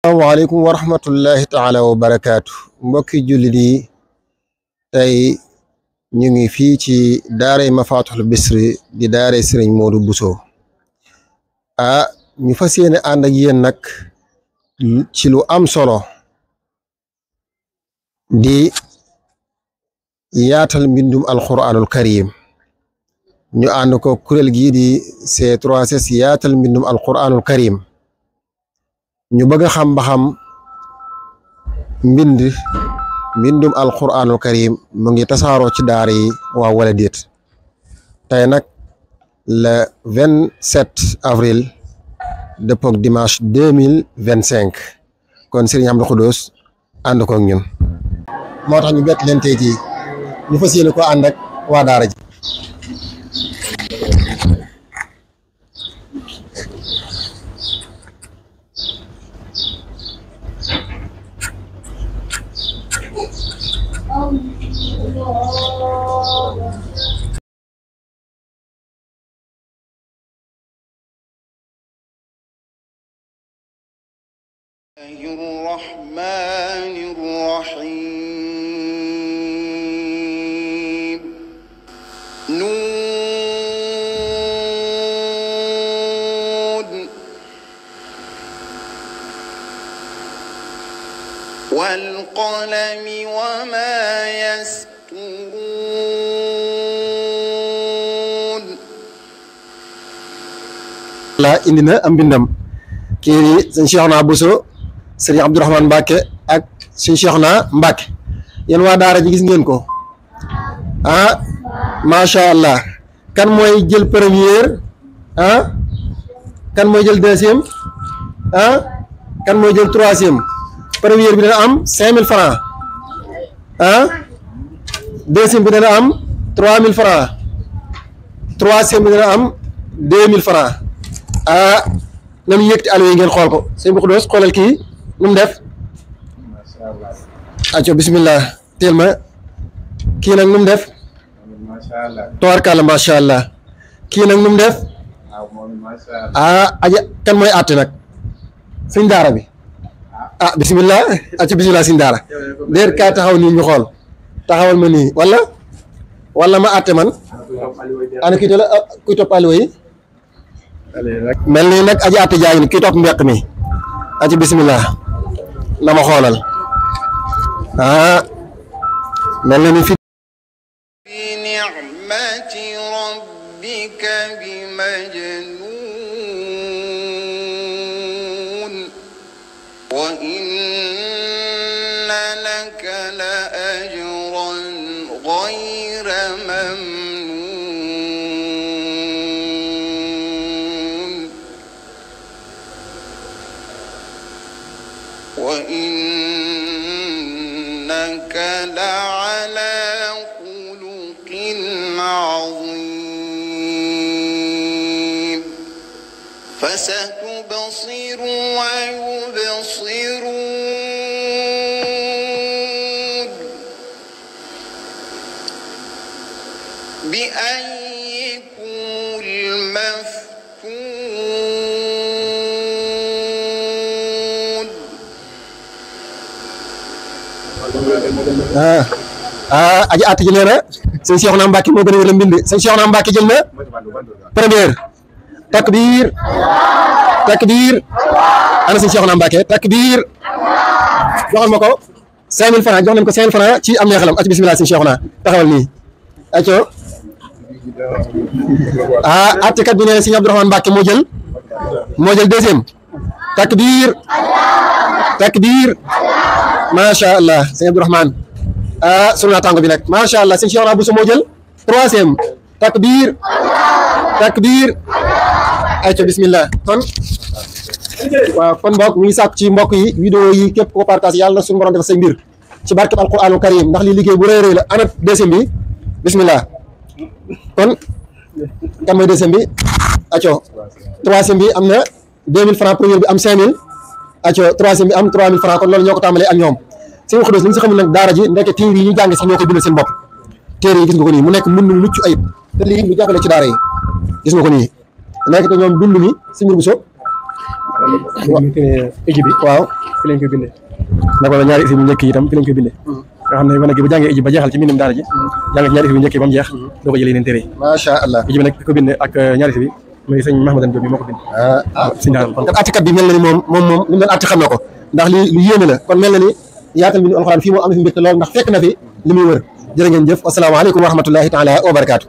asalaamaaleykum wa rahmatullahi taala wa barakaatu mbokki jullit yi tey ñu ngi fii ci daaray Mafatihul Bichri di daaray Sëriñ Modou Bousso ñu fas yéene ànd ak yéen nag ci lu am solo di yaatal mbindum alquranul karim ñu ànd ko kuréel gii di C3S yaatal mbindum alquranul karim ñu bëgg a xam ba xam mbindum alquranul karim mu ngi tasaaroo ci daara yi waaw wala déet tey nag le 27 avril dëppook dimanche 2025 kon Serigne Abdou Khoudoss ànd ko ak ñun moo tax ñu bett leen tey jii ñu fas yéene ko ànd ak waa daara ji الرحمن الرحيم نون والقلم وما يسطرون la indi na am mbindam kii di sëñ Cheikhouna Bousso sëriñ Abdourahmane Mbacke ak sëñ Cheikhouna Mbacke yéen waa daara ji gis ngeen ko macha allah kan mooy jël première kan mooy jël deuxième kan mooy jël troisième première bi dana am 5000 francs deuxième bi dana am 3000 francs troisième bi dana am 2000 francs nañu yëkkati allo yi ngeen xool ko sëñ Abdou Khoudoss xoolal kii nu mu def acco bismillah teel ma kii nag nu mu def tawarkàlla macha allah kii nag nu mu def aja kan mooy àtte nag sëñ daara bi bismillah acco bismillah sëñ daara déer kaa taxaw nii ñu xool taxawal ma nii wala ma àtte man ana kii tala kuy topp allo yi mel nii nag aji àtte jaay ni kii topp mbeq mi acco bismillah na ma xoolal mel na ni fi bi ni'mati rabbika bi majnun wa inna laka la ajran ghayra mamnun wa innaka la'ala khuluqin 'azim fasatubsiru wa yubsirun bi ayyikumul maftun aji àtte ji nee na sëñ Cheikhouna Mbacke moo gën a wér la mbind sëñ Cheikhouna Mbacke jël na première takbir ana sëñ Cheikhouna Mbacke takbir joxal ma ko 5000 francs jox nañ ko 5000 francs ci am neexalam acco bismillah sëñ Cheikhouna taxawal nii acco àttekat bi nee na sëñ Abdourahmane Mbacke moo jël deuxième takbir macha allah sëñ Abdourahmane sunu naataango bi nag macha allah sëñ Cheikhouna Bousso moo jël troisième takbir ayca bismillah kon waaw kon mbokk ñu ngi sàkku ci mbokk yi vidéo yi képp ko partage yàlla na suñu borom def say mbir ci barkeb alquranul karim ndax li liggéey bu rëy rëy la ana deuxième bi bismillah kon kan mooy deuxième bi acco troisième bi am na 2000 francs première bi am 5000 acco troisième bi am 3000 francs kon loolu ñoo ko tàmbalee ak ñoom sëñ Abdou Khoudoss li ñu si xamul nag daara ji ndeke téere yi ñu jànge sax ñoo koy bindal seen bopp téere yi gis nga ko nii mu nekk mën nu mucc ayib te lii lu jafe la ci daara yi gis nga ko nii nekk te ñoom bind mi sëñ Bousso éji bi waaw fi lañ koy bindee naka la ñaari isib yu njëkk yi itam fi lañ koy bindee nga xam ne wane gi bu jàngee éji ba jeexal ci mbindum daara ji jàng ci ñaari isib yu njëkk yi ba mu jeex doo ko jëlee yeneen téere yi macha allah éji bi nag ko bindee ak ñaari isib yi muy sëñ Mahamadan Diop bi moo ko bind sëñ daara kon kat attikat bi mel na ni moom li mu doon atti xam na ko ndax li lu yéeme la kon mel na ni yaatal mbindum alxuraan fii moo am na fi mbégte lool ndax fekk na fi li muy wër jërë ngeen jëf wasalaamaaleykum wa rahmatullahi taala wa barakaatu